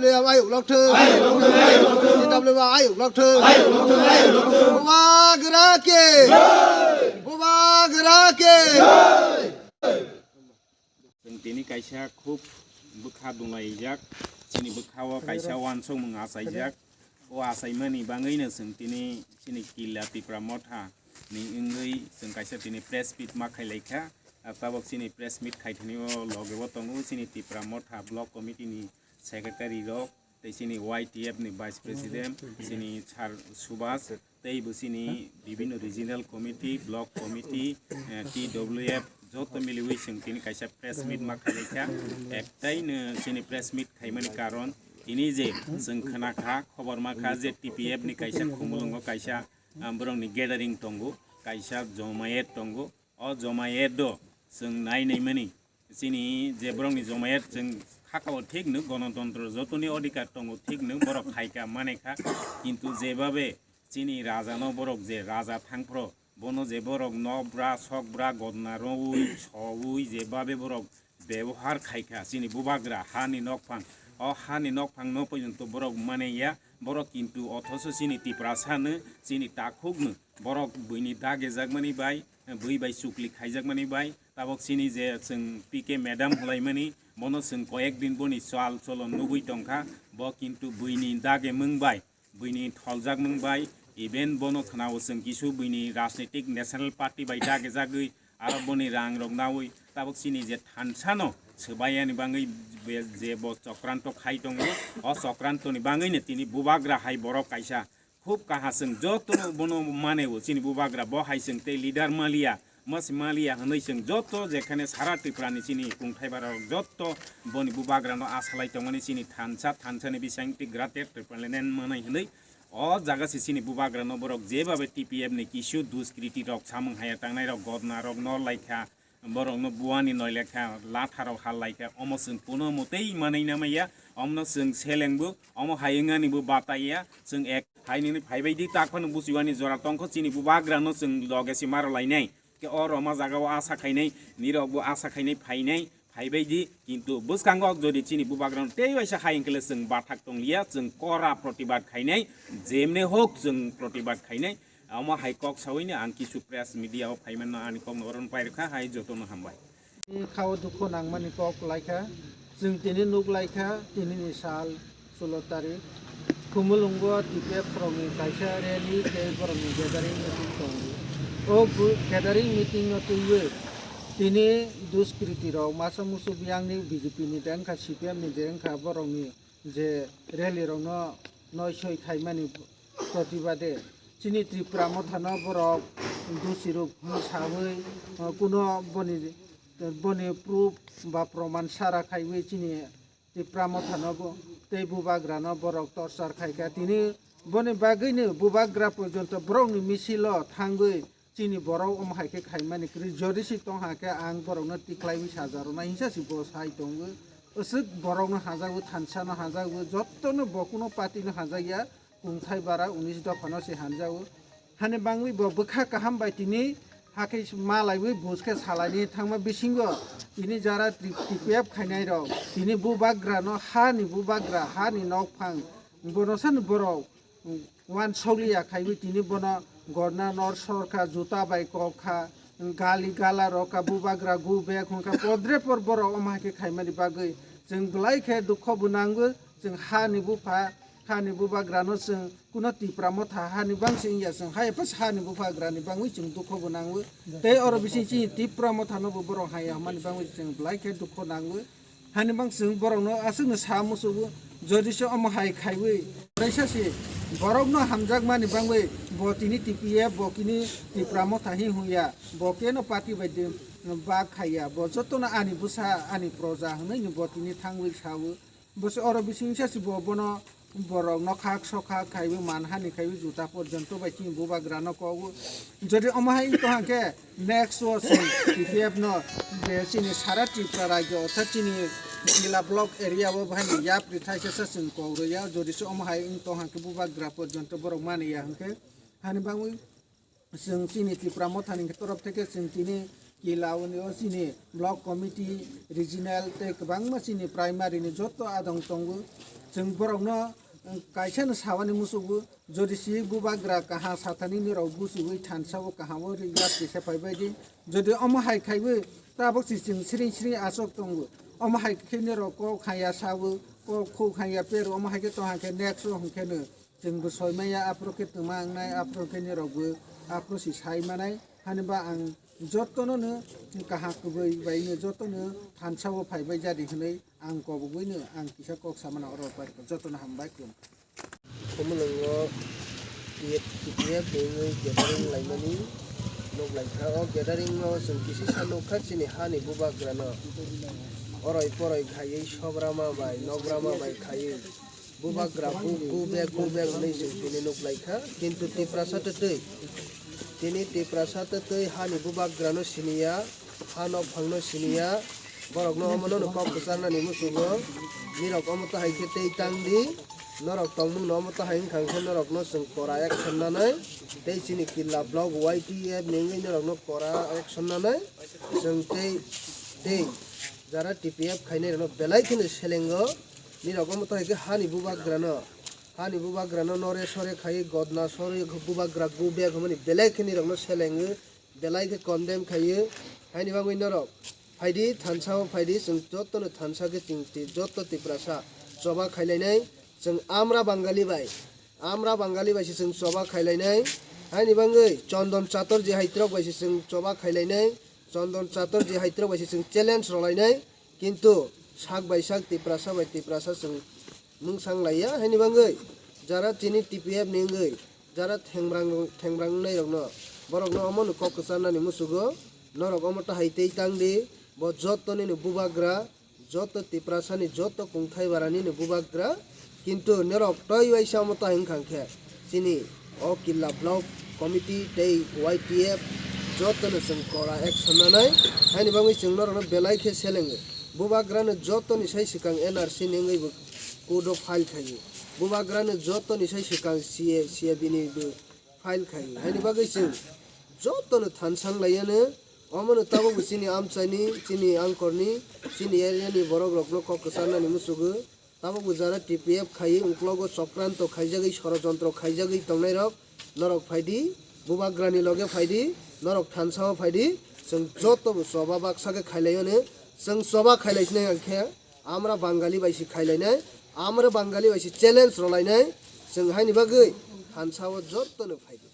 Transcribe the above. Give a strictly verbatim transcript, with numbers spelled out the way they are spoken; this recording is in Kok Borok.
Ayuk lok thung. T W F ayuk lok thung. Bubagra ke. Bubagra ke. Chwng tini kaisa khub bwkha dunglaijak, chini bwkha o kaisa uansukmung achaijak. O achaimani bagwino chwng tini chini Killa Tipra Motha ni wngwi chwng kaisa tini press meet ma khailaikha. Ah, tabok chini press meet khaithani o loge o tongo chini Tipra Motha Block Committee ni secretary rok, tei chini Y T F ni vice president, chini sir Subhas, tei bo chini bibinno regional committee, block committee, eh, T W F, joto miliwi chwng tini kaisa press meet ma khailaikha. Ektaino chini press meet khaimani karon tini je chwng khwnakha, khobor makha je T P F ni kaisa khumulwngo kaisa, ah, borokni gathering tongo, kaisa jomayet tongo. O jomayet do chwng nai naimani. Chini je borokni jomayet chwng khakao thik no, gonotontro jotoni odhikar tongo thik no, borok khaika manekha. Kintu jebabe chini raja no borok je raja thangphro, bono je borok nokbra sokbra godna rowi sowi jebabe borok bebohar khaikha chini bubagra hani nokphang. O hani nokphang no porjonto borok manaiya, borok kintu othoso chini Tiprasa no, chini takhuk no borok buini dagejakmani bai, bui bai chukli khaijakmani bai, tabok chini je chwng P K madam hwlaimani, bono chwng koyek din boni chal cholon nugwi tongkha, bo kintu buini dage mung bai, buini tholjakmung bai, even bono khwnao chwng kisu buini rajnitik National Party bai dagejagwi, aro boni rang rok nawi, tabok chini je thansa no swbai yani bangwi be-, je bo chokranto khai tongo, o chokranto ni bangwi no tini bubagra hai borok kaisa khub kaha chwng joto bono mane o chini bubagra bo hai chwng tei leader maliya, mas maliya hwnwi chwng joto jekhane sara Tripura ni chini kungthai bara rok joto boni bubagra no asalai tongmani chini thansa, thansa ni bising tei greater Tipraland manai hwnwi o jaga se chini bubagra no borok jebabe T P F ni kisu duskriti rok samung haya tangnai rok godna rok no laikha. Borokno buani noi lekha latharok hal laikha, omo chwng kuno mwtwi manwi namaya, omno chwng selengbo, omo hai wngani bo bataiya, chwng ek hai nini phaibai di tak phano buchiwani jora tongkho chini bubagrano chwng loge se maro lainai, ke o roma jagao asa khainai, nirokbo asa khainai phainai, phaibai di, kintu bwskango jodi chini bubagrano tei waisa hai hwnkhe chwng bathak tongliya, chwng kora protibad khainai, jemne hok chwng protibad khainai, Omo hai kok sawi ni ang kisu press media o phai mano, ani kok no oron pai rwkha hai joto no hambai. Ni khao dukho nangmani kok laikha, chwng tini nuk laikha, tini ni sal sulo tarik. Khumulwngo T P F rok ni kaisa rally tei borok ni gathering meeting tongo. O bu-, gathering meeting no twiwi tini duskriti rok masa musu biyang ni B J P ni de wngkha, C P M ni de wngkha, borok ni je rally rok no noi soi khaimani protibade chini Tripura mothano borok dusi rok hwnwi sawi, uh, kuno boni, boni proof ba proman sara khaiwi chini Tripura mothano bo tei bubagrano borok torchar khaikha. Tini boni bagwino bubagra porjonto borokni misilo thangwi chini borok omo hai khe khaimani kwrwi, jodi si tong ha khe ang borokno tikhlaiwi sajarwna hwnsa si bo sai tongo. Aswk borokno hajago, thansa no hajago, jotto no bo kuno party no hajakya, kungthai bara unis dopha no se hanjago. Hani bangwi bo bwkha kaham bai tini hakhe malaiwi buj khe salaini thangma bisingo tini jara T P F khainai rok, tini bubagra no, hani bubagra, hani nokphang, bono sani borok, Wan sokliya khaiwi tini bono gorna nor sorkha, juta bai kokha, gali gala rokha, bubagra gu bek hwnkha, podre por borok omo hai khe khaimani bagwi chwng belai khe dukho bo nango. Chwng hani bupha, hani bubagrano chwng kuno Tipra motha hani bangsi wngya, chwng hai phas hani bubagrani bangwi chwng dukho bo nango. Tei oro bising chini Tipra mothano bo borok haya hwnmani bangwi chwng belai khe dukho nango. Hani bang chwng borokno aswkno sa muchugo, jodi se omo hai khaiwi, kaisa se borokno hamjakmani bangwi bo tini T P F, bo tini Tipra motha hi hwnya, bo keno party bai de bak khaiya, bo jotono ani bwsa, ani proja hwnwi bo tini thangwi sao. Bo se oro bising se bo bono Borok no khak sok khak khaiwi manhani khaiwi juta porjonto bai chini bubagra no kogo. Jodi omo hai wng tong khe next o chwng T P F no je chini sara Tripura rajyo orthat chini Jila block area o bahai ni yapri thaisa sa chwng kok rwya. Jodi se omo hai wng tong khe bubagra porjonto borok mani ya hwnkhe hani bangwi Chwng chini Tipra mothani torof theke chwng tini Kila o chini block committee, regional tei kwbangma chini primary ni joto adong tongo. Chwng borokno, um, kaisa no sawani musugo, jodi si bubagra kaha sathani nirok buchiwi thansa o kaham o ri yat kisa phaibai di. Jodi omo hai khaiwi tabok si chwng sring sring asok tongo. Omo hai khe nirok kok khaya sawo, kok khou khaya pero omo hai khe tong hai khe next o hwn khe no chwng bo soi maya aphuru khe twma wngnai, aphuru khe nirok bo aphuru si sai manai. Hani ba ang jotono no kaham kwbwi bai no jotono thansa o phaibai jadi hwnwi ang kobogwi no ang kisa kok samano oro pai jotono hambai khlum. Khumulwngo T P F ni wngwi gathering laimani nuk laikha. O gathering o chwng kisi sa nukha chini hani bubagrano oroi poroi khaiwi sobrama bai nograma bai khaiwi bubagra bu-, bubek bubek hwnwi chwng tini nuk laikha. Kintu Tiprasa twtwi, tini Tiprasa twtwi hani bubagrano siniya, ha nok phangno siniya, borokno omono no kok kwcharnani muchungo. Nirok omo to hai khe tei tang di, norok tongmung no omo to hai wngkha hwnkhe norokno chwng kora action nanai, tei chini Killa block Y T F ni wngwi norokno kora action nanai, chwng tei, tei jara T P F khainai rokno belai kheno selengo. Nirok omo to hai khe hani bubagrano, hani bubagrano nore sore khaiwi godna sori bubagra bubek hwnmani belai khe nirokno selengo. Belai khe condemn khaiwi, haini bagwi norok phaidi, thansa o phaidi, chwng jotono thansa khe chwng ti-, joto Tiprasa choba khailainai, chwng amra Bangali bai, amra Bangali bai se chwng choba khailainai, haini bagwi Chondon Chatterjee haitrok bai se chwng choba khailainai, Chondon Chatterjee haitrok bai se chwng challenge rwlainai. Kintu sak bai sak, Tiprasa bai Tiprasa chwng mungsang laiya, haini bagwi jara chini T P F ni wngwi jara thengrang, thengrang wngnai rokno, borokno omo no kok kwcharnani musugo. Norok omo to hai tei tang di, bo joto nini bubagra, joto Tiprasa ni joto kungthai bara nini bubagra. Kintu norok tei waisa omo to hai wngkha khe, chini o Killa block committee tei Y T F jotono chwng kora action nanai, haini bagwi chwng norokno belai khe selengo. Bubagrano jotoni sai swkang N R C ni wngwi bo court o file khaio. Bubagrano jotoni sai swkang C A, C A B ni bo file khaio. Haini bagwi chwng jotono thansa wng laiyano, omono tabukbo chini amchaini, chini angkorni, chini area ni borok rokno kok kwcharnani musugo. Tabukbo jara T P F khaiwi uklogo chokranto khaijagwi, sorojontro khaijagwi tongnairok, norok phaidi, bubagrani loge phaidi, norok thansa o phaidi, chwng joto bo choba baksa khe khailaio hwnwi, chwng choba khailai sinai hwnkhe, amra Bangali bai se khailainai, amra Bangali bai se challenge rwlainai, chwng haini bagwi thansa o jotono phaidi.